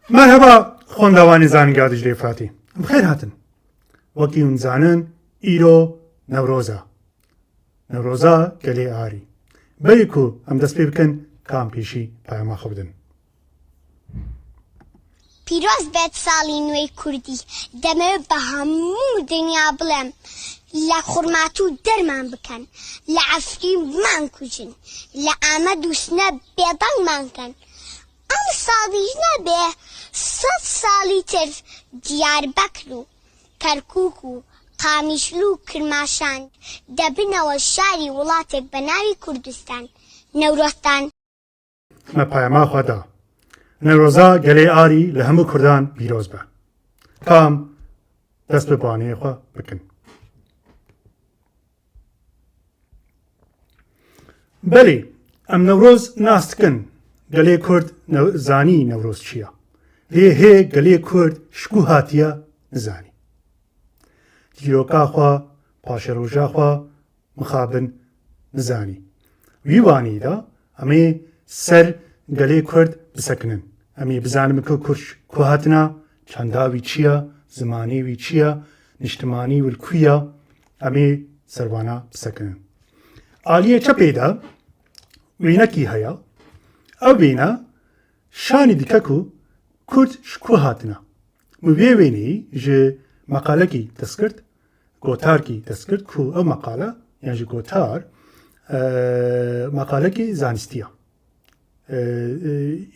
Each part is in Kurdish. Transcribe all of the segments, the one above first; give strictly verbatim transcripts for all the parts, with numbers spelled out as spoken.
Merheba, xwendavanê Zanîngeha Diclê Firatî. Bi xêr hatin. Wekî hûn dizanin, îro Newroz e. Newroza Gelê Arî. Berî ku em dest pê bikin, ka em pêşî peyama xwe bidin. Pîroz bet salî nûê kurdî. Demê bi hemû dinya bilem. Li Xurmatû derman bikin. Li Efrîn man kujin. Li Amed û Sine bêdeng man kin. Ew salî jî nebe, sed salî tir Diyarbekir û Kerkûk û Qamişlo û Kirmaşan debineve şarî welatek bi navî Kurdistan. Newrozdan. Me peyama xwe da. Newroza Gelê Arî li hemû Kurdan pîroz be. Ka em dest bi waneyê xwe bikin. Belê, em Newroz nas dikin. Gelê Kurd ne-, zanî Newroz çi ye. Lê hê gelê Kurd ji ku hatiye nizanî. Dîroka xwe, paşeroja xwe mixabin nizanî. Wî wanî de em ê ser gelê Kurd bisekinin. Em ê bizanin ku Kurd ji ku hatina, çanda wî çi ye, zimanê wî çi ye, niştimanî wî li ku ye, em ê ser vana bisekinin. Aliyê çepê de wênekî heye. Ev wêne şanî dike ku Kurd ji ku hatine. Min vê wêneyî ji meqalekî dest girt, gotarkî dest girt ku ev meqale, yan jî gotar, e, meqalekî zanistî ye. E, e,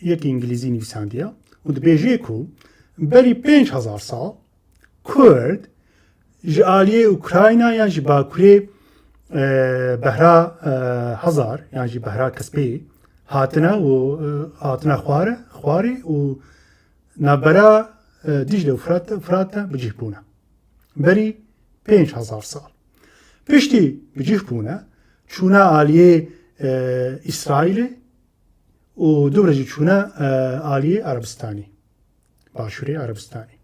yekî îngilîzî nivîsandiye û dibêje ku berî pênc hezar sal Kurd ji aliyê Ukrayna yan jî bakurê, e, behra, e, Hazar yan jî behra Kespê hatine û, e, hatine xware, xwarê û navbera, e, Dîcle û Firat, Firat de bi cih bûne. Berî pênc hezar sal. Piştî bi cih bûne, çûne aliyê, e, Îsraîlê û dubire jî çûne, e, aliyê Erebistanê, başûrê Erebistanê.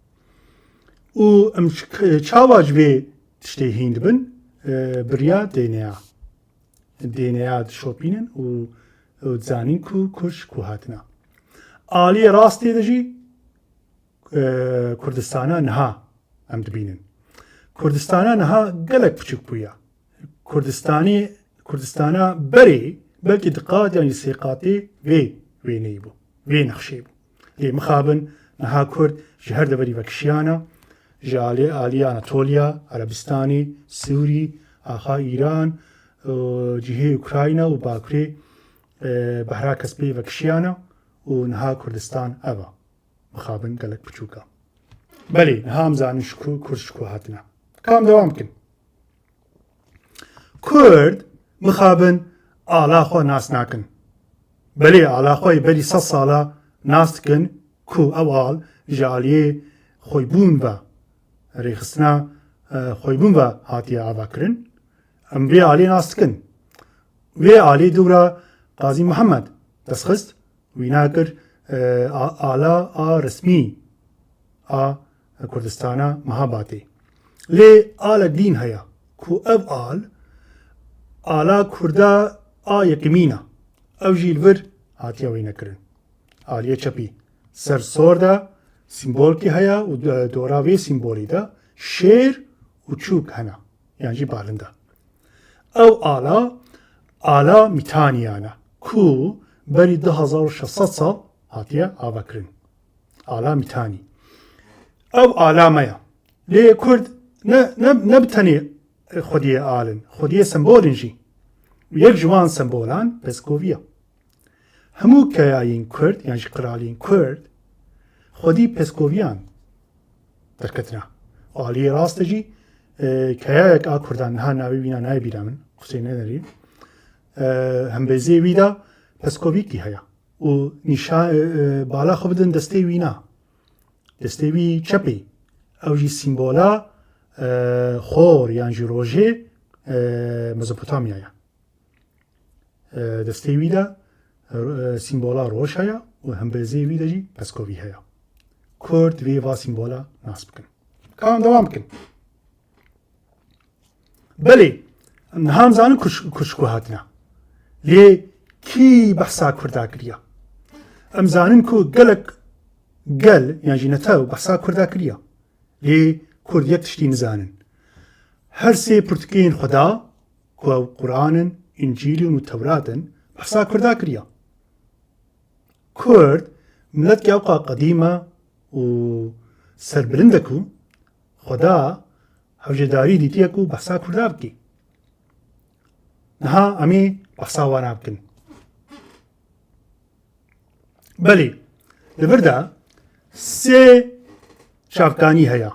Û em ç-, çawa ji vê tiştê hîn dibin, e, bi riya D N A. D N A dişopînin û, û dizanîn ku Kurd ji ku hatine. Aliyê rastê de jî, e, Kurdistana niha em dibînin. Kurdistana niha gelek piçûk bûye. Kurdistanê, Kurdistana berê belkî di qat yan jî sê qatê vê wêneyê bû, vê nexşeyê bû. Lê mixabin niha Kurd ji her deverî vekişiyane, ji alê, aliyê Anatoliya, Erebistanê, Sûrî, axa Îran, e, cihê Ukrayna û bakurê, e, behra Kespê vekişiyane û niha Kurdistan ev e. Mixabin gelek piçûk e. Belê, niha em zanin ji ku, Kurd ji ku hatine. Ka em dewam bikin. Kurd mixabin ala xwe nas nakin. Belê, ala xwe yê berî sed sala nas dikin ku ew al ji aliyê xweybûn ve, rêxistina, e, xweybûn ve hatiye avakirin. Em vê aliyê nas dikin. Vê aliyê dûra Qazî Mihemed destxist, wîna kir, e, a-, ala a resmî a Kurdistana Mehabadê. Lê alek dîn heye ku ev al, ala Kurda a yekimîn e. Ew jî li vir hatiye wênekirin. Aliyê çepî ser sor de sîmbolkî heye û d-, dora vê sîmbolî de şêr û çûk hene, yan jî balind e. Ew ala, ala Mîtaniyan e ku berî du hezar û şeş sed sal hatiye avakirin. Ala Mîtanî. Ew ala me ye. Lê Kurd ne, ne, ne bi tenê xwediyê al in, xwediyê sembol in jî. Yek ji wan sembolan pezkovî ye. Hemû keyayên Kurd, yan jî qiralên Kurd, xwedî pezkoviyan derketine. Aliyê rast de jî, e, keyayek a Kurdan, niha navê wîna nayê bîra min, Huseyîn Enerî, e, hembêzê wî de pezkovîkî heye. Û nîşa-, e, e, bala xwe bidin destê wîna. Destê wî çepê. Ew jî sîmbola, e, xor yan jî rojê, e, Mezopotamyaya. E, destê wî de, e, sîmbola roj heye û hembêzê wî de jî pezkovî heye. Kurd divê va sîmbola nas bikin. Ka em dewam bikin. Belê, em niha em zanin Kurd, Kurd ji ku hatine. Lê kî behsa Kurda kiriye? Em zanin ku gelek Gel, yan jî netew behsa Kurda kiriya. Lê Kurd yek tiştî nizanin. Her sê pirtûkên Xweda, ku ew Quran in, Încîl in û Tewrat in, behsa Kurda kiriya. Kurd, miletkî ewqa qedîm e û serbilind e ku Xweda hewcedarî dîtiye ku behsa Kurda bike. Niha em ê behsa wana bikin. Belê, li vir de sê çavkanî heye.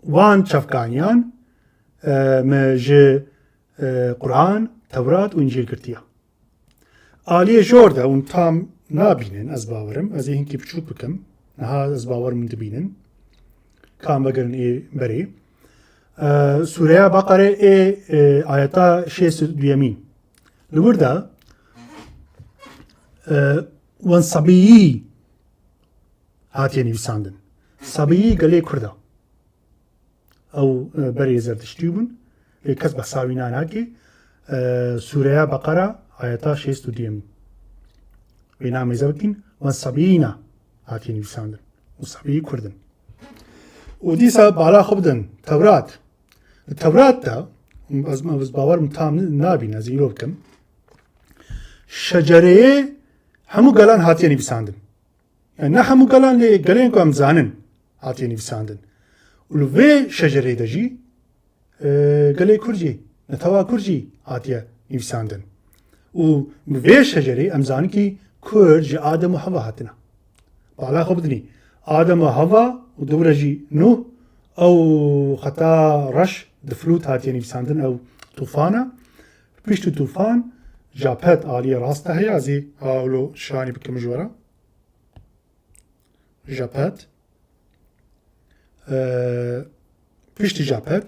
Wan çavkaniyan, e, me ji, e, Quran, Tewrat û Încîl girtiye. Aliyê jor de hûn tam nabînin, ez bawerim. Ez ê hinkî biçûk bikim. Niha ez bawerim hûn dibînin. Ka em vegerin ê berê. E, Sûreya Beqere ê, e, ayeta şêst û duyemîn. Li wir de, e, wen sebiyî hatiye nivîsandin. Sebiyî gelê Kurd e. Ew, e, berê zerdiştî bûn. Lê kes behsa wî nanake. E, Sûreya Beqera ayeta şêst û duyemîn. Wê namêze bikîn, wen sebiyîna hatiye nivîsandin. Û sebiyî Kurd in. Û dîsa bala xwe bidin Tewrat. Li Tewrat de, ez, ez bawer min tam nabîn, ez îro bikim. Şecereyê hemû gelan hatiye nivîsandin. Yani ne hemû gelan lê gelên ku em zanin hatiye nivîsandin. Û li vê şecereyê de jî, e, gelê Kurd jî, netewa Kurd jî hatiye nivîsandin. Û bi vê şecerê em zanin kî Kurd ji Adem û Heva hatine. Bala xwe bidinî. Adem û Heva û dewre jî Nuh, ew xeta reş di flût hatiye nivîsandin, ew tûfana. Piştî tûfan, Japhet aliyê rast de heye, ez ê ha wilo şanî bikim ji we re. Japhet. Ee, piştî Japhet,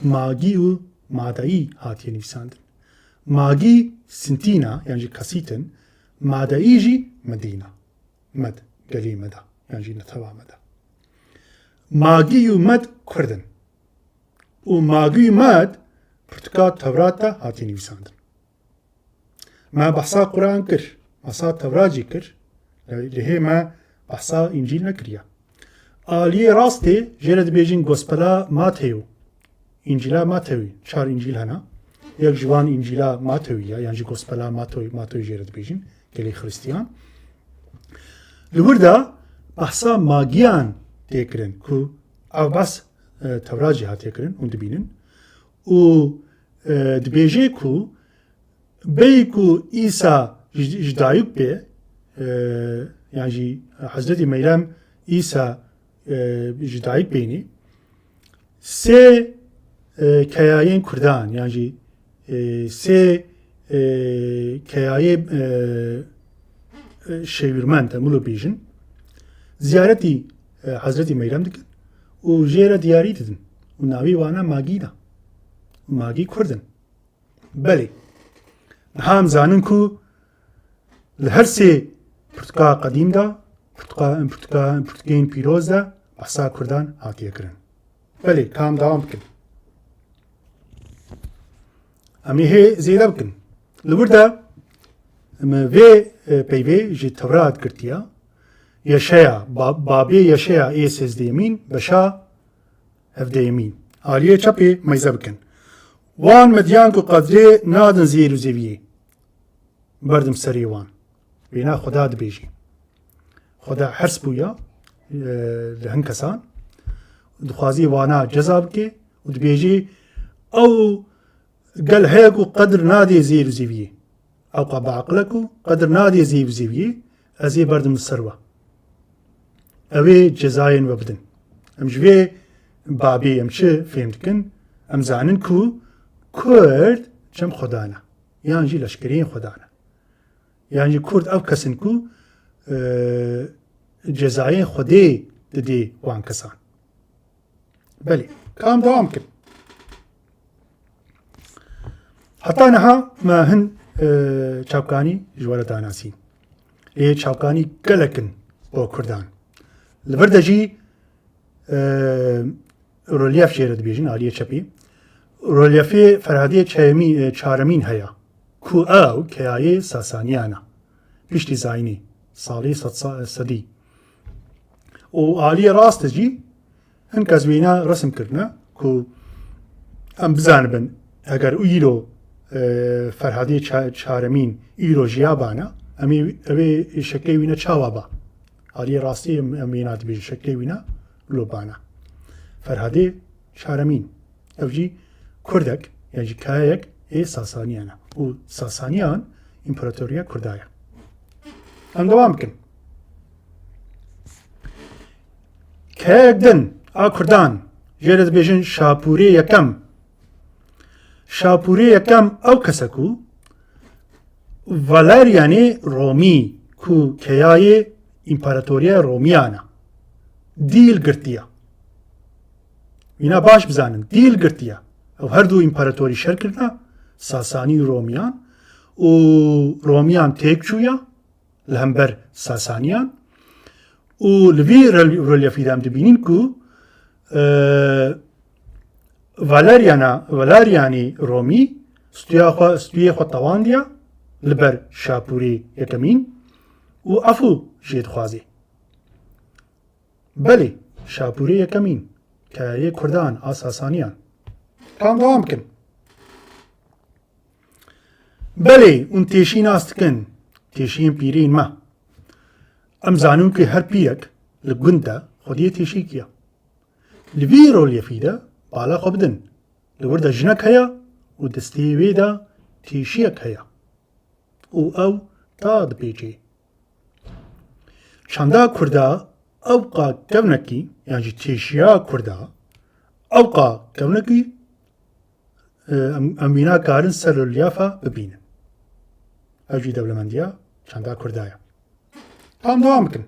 Magî û Madayî hatiye nivîsandin. Magî Sintîna, yan jî Kasîtin, Madayî jî Medîna. Med, gelî Meda, yan jî netewa Meda. Magî û Med Kurd in. Û Magî û Med pirtûka Tewrat de hatiye nivîsandin. Me behsa Quran kir, behsa Tewrat jî kir, lê hê me behsa Încîl nekiriye. Aliyê rastê jê re dibêjin Gospela Mateyo, Încîla Matewî, çar Încîl hene. Yek ji wan Încîla Matewî ye, yan jî Gospela Matoy-, Matewî jê re dibêjin, gelê Xristiyan. Li wir de behsa magiyan tê kirin ku ev behs, e, Tewrat jî hatiye kirin, hûn dibînin. Û, e, dibêje ku Bêyî ku Îsa ji, ji dayik bê, e, yan jî Hezretî Meyrem Îsa, e, ji dayik bênî, sê, e, keyayên Kurdan, yan jî, e, sê, e, keyayê, e, e, şêwirmend, em wilo bêjin, ziyaretî, e, Hezretî Meyrem dikin û jê re diyarî didin. Û navê wana Magî ne. Magî Kurd in. Belê. Niha em zanin ku li her sê pirtûka qedîm de, pirtûka, pirtûka, pirtûkên pîroz de behsa Kurdan hatiye kirin. Belê, ka em dewam bikin. Em ê hê zêde bikin. Li wir de em vê, e, peyvê ji Tewrat girtiye. Yeşaya, ba-, babê Yeşaya ê sêzdehemîn, Beşa hevdehemîn. Aliyê çepê meyze bikin. Wan mediyan ku qedrê nadin zêr û zeviyê. Berdim serê wan. Wêna Xweda dibêjî. Xweda hers bûya, e, li hin kesan. Dixwazî wana ceza bike û dibêjî, ew gel heye ku qedr nadê zêr û zeviyê. Ewqa biaqil e ku qedir nadê zêv zêviyê, ez ê berdim li ser we. Ew ê cezayên we bidin. Em ji vê babê em çi fêm dikin? Em zanin ku Kurd çem Xweda ne. Yan jî leşkeriyên Xweda ne. Yan jî Kurd ew kes in ku, e, cezayên Xwedê didê wan kesan. Belê, ka em dewam bikin. Heta niha me hin, e, çavkanî ji we re danasîn. Lê çavkanî gelek in bo Kurdan. Li vir de jî, e, relyef jê re dibêjin, aliyê çepê. Relyefê Ferhadê çeyemî-, e, çaremîn heye, ku ew keyayê Sasaniyan e. Piştî zayînê, salê sed sa-, sedî. û aliyê rast jî hin kes wîna resim kirine ku em bizanibin, eger îro, e, Ferhadê ça-, çaremîn îro jiyabana, em ê, ew ê şeklê wîna çawa ba? Aliyê rastî em, em wîna dibêjin şeklê wîna lo bana. Ferhadê çaremîn. Ev jî Kurdek, yan jî kayeyek ê Sasaniyan e. Û Sasaniyan împaratoriya Kurda ye. Em dewam bikin. Kayeyek din a Kurdan, jê re dibêjin Şapûrê Yekem. Şapûrê Yekem ew kes e ku Valerianê Romî ku keyayê împaratoriya Romiyan e, dîl girtiye. Wîna baş bizanin, dîl girtiye. Ew her du împaratorî şer kirine, Sasanî û Romiyan, û Romiyan têk çûye li hember Sasaniyan, û li vî rel-, relyefî de em dibînin ku, e, Valeriana, Valerianî Romî stûya xwe, stûyê xwe tewandiye li ber Şapûrê Yekemîn û efû jê dixwazê. Belê, Şapûrê Yekemîn, keyayê Kurdan a Sasaniyan. Tam dewam bikin. Belê, hûn têşî nas dikin, têşiyên pîrên me. Em zanin ku her pîrek li gund de xwediyê têşîkî ye. Li vî relyefî de bala xwe bidin. Li wir de jinek heye û destê wê de têşiyek heye. Û ew ta dipêçê. Çanda Kurda ewqa kevnekî, yan jî têşiya Kurda ewqa kevnekî, e, em, em wîna karin ser relyefa bibînin. Ev jî dewlemendiya çanda Kurda ye. Tam dewam bikin.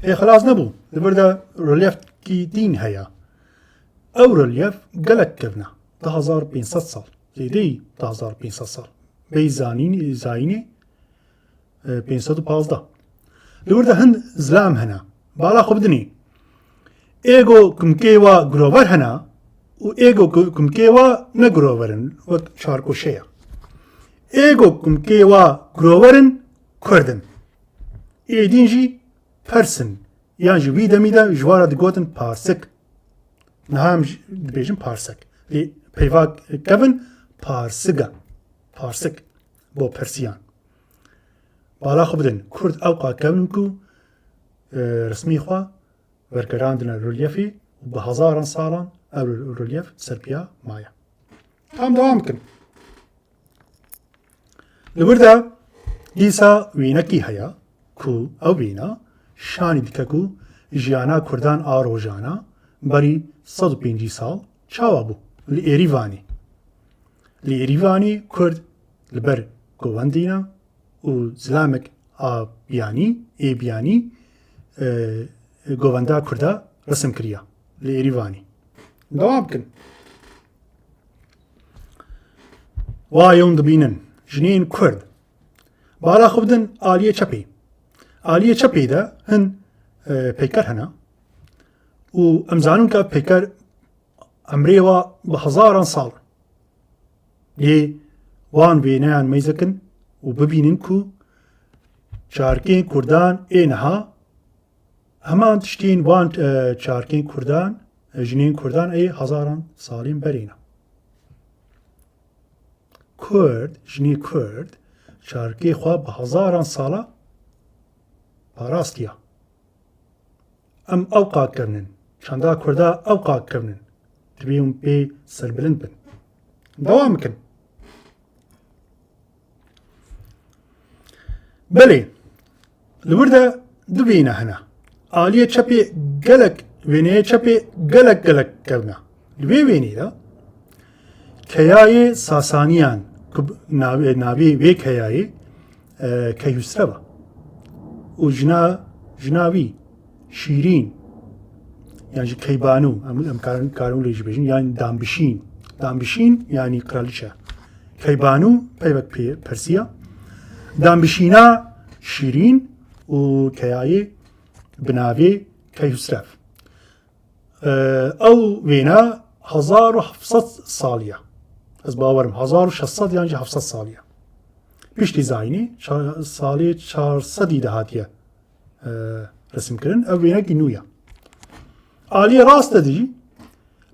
Ê xilas nebû. Li vir de relyefkî dîn heye. Ew relyef gelek kevn e. Du hezar pênc sed sal. Zêdeyî du hezar pênc sed sal. Bey zanîn-, zayînê, e, pênc sed û pazdeh. Li wir de hin zilam hene. Bala xwe bidinî. Êgo kumkê wa girover hene û êgo ku-, kumkê wa ne girover in, wek çarkoşe ye. Êgo kumkê wa girover in, Kurd in. Ê dîn jî Pers in. Yan jî wî demî de ji wan re digotin Parsik. Niha em jî dibêjin Parsek. Lê peyva kevin Parsik e. Parsik. Bo Persiyan. Bala xwe bidin. Kurd ewqa kevn in ku, e, resmî xwe wergerandine relyefê û bi hezaran salan ev relyef ser piya maye. Tam dewam bikin. Li wir de dîsa wênekî heye ku ew wêne şanî dike ku jiyana Kurdan a rojana berî sed û pêncî sal çawa bû li Êrîvanê. Li Êrîvanê Kurd li ber govendî ne û zilamek a biyanî, ê biyanî, e, govenda Kurda resim kiriya li Êrîvanê. Dewam bikin. Wa yewm dibînin, jinên Kurd. Bala xwe bidin aliyê çepê. Aliyê çepê de hin, e, peyker hene. Û em zanin ke peyker emrê wa bi hezaran sal. Lê wan wêneyan meyzekin û bibînin ku çarkên Kurdan ê niha heman tiştên wan, e, çarkên Kurdan, e, jinên Kurdan ê hezaran salên berê ne. Kurd, jinê Kurd, çarkê xwe bi hezaran sala parastiya. Em ewqa kevn in. Çanda Kurda ewqa kevn in. Divê hûn pê serbilind bin. Dewam bikin. Belê, li wir de du wêne hene. Aliyê çepê gelek, wêneyê çepê gelek gelek kevn e. Li wê wêneyê de keyayê Sasaniyan, ku navê, navê wê keyayê, e, Keyhusrev e. Û jina, jina wî Şîrîn, yan jî Keybanû, em, em karin, karin lê jî bêjin, yan Dambişîn. Dambişîn, yanî kraliçe. Keybanû, peyvek pê-, Persiya. Dambişîna Şîrîn û keyayê bi navê Keyhusrev. Ew wêne hezar û heft sed salî ye. Ez bawerim hezar û şeş sed yan jî heft sed salî ye. Piştî zayînê ça-, salê çar sedî de hatiye, e, resimkirin. Ev wênekî nû ye. Aliyê rast de jî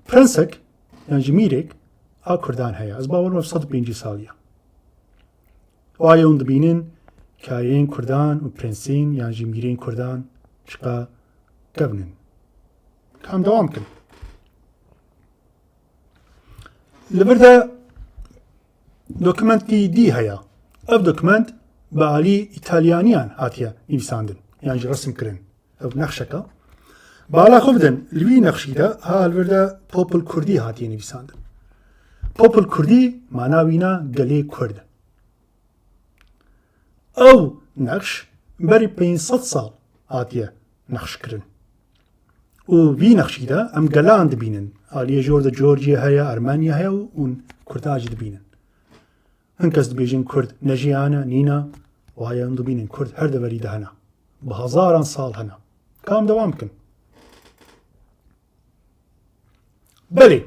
prensek, yan jî mîrek a Kurdan heye. Ez bawer me sed û pêncî saliye. Wayê hûn dibînin kayeyên Kurdan û prensên yan jî mîrên Kurdan çiqa kevn in. Ka em dewam bikin. Li vir de dokumentkî dî heye. Ev dokument bi alî Îtalyaniyan hatiye nivîsandin, yan jî resim kirin. Ev nexşeke. Bala xwe bidin, li wî nexşî de ha li vir de Popul Kurdî hatiye nivîsandin. Popul Kurdî mana wîna gelê Kurd. Ew nexş berî pênc sed sal hatiye nexş kirin. Û vî nexşî de em gelan dibînin. Aliyê jor de Georgiya heye, Ermeniya heye û hûn Kurda jî dibînin. Hin kes dibêjin Kurd ne jiyan e, nîne, wayê hûn dibînin Kurd her deverî de hene. Bi hezaran sal hene. Ka em dewam bikin. Belê.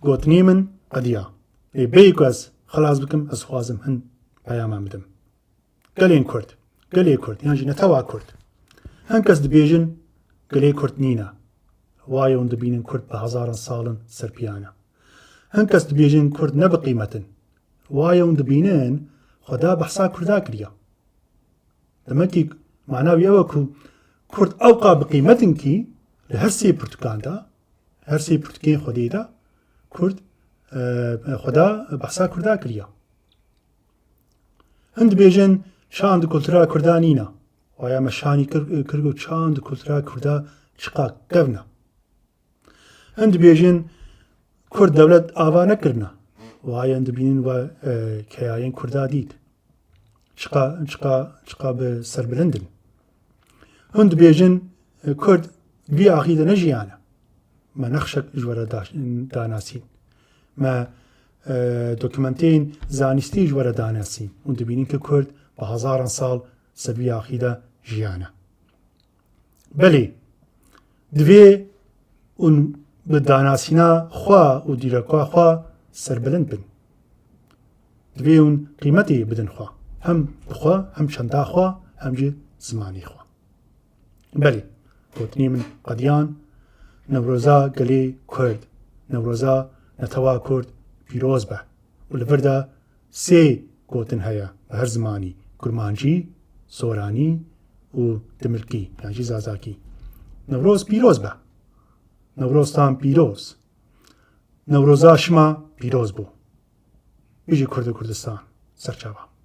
Gotinê min qediya. Lê bêyî ku ez xilas bikim, ez xwazim hin peyama bidim. Gelên Kurd, gelê Kurd, yan jî netewa Kurd. Hin kes dibêjin gelê Kurd nîne. Wayê hûn dibînin Kurd bi hezaran salin serpiyan e. Hin kes dibêjin Kurd ne bi qîmet in. Wayê hûn dibînin Xweda behsa Kurda kiriya. Demekî mana wî ew e ku Kurd ewqa bi qîmet in kî li her sê pirtûkan de, her sê pirtûkên Xwedê de Kurd, e, Xweda behsa Kurda kiriya. Hin dibêjin şan di kultura Kurda nîne. Waya me şanî kir, kir ku şan di kultura Kurda çiqa kevn e. Hin dibêjin Kurd dewlet ava nekirine. Waya hin dibînin we, e, keyayên Kurda dît. Çiqa, çiqa, çiqa bi serbilind in. Hûn dibêjin, e, Kurd vî axî de ne jiyan e. Me nexşek ji we re da-, danasîn. Me, e, dokumentên zanistî ji we re danasîn. Hûn dibînin ku Kurd bi hezaran sal ser vî axî de jiyan e. Belê, divê hûn bi danasîna xwe û dîroka xwe serbilind bin. Divê hûn qîmetê bidin xwe. Hem bi xwe, hem çanda xwe, hem jî zimanê xwe. Belê, gotinê min qediyan, Newroza gelê Kurd, Newroza netewa Kurd pîroz be. Û li vir de sê gotin heye bi her zimanî, kurmancî, soranî û dimilkî, yan jî zazakî. Newroz pîroz be. Newroztan pîroz. Newroza şima pîroz bû. Bijî Kurd û Kurdistan. Serçava.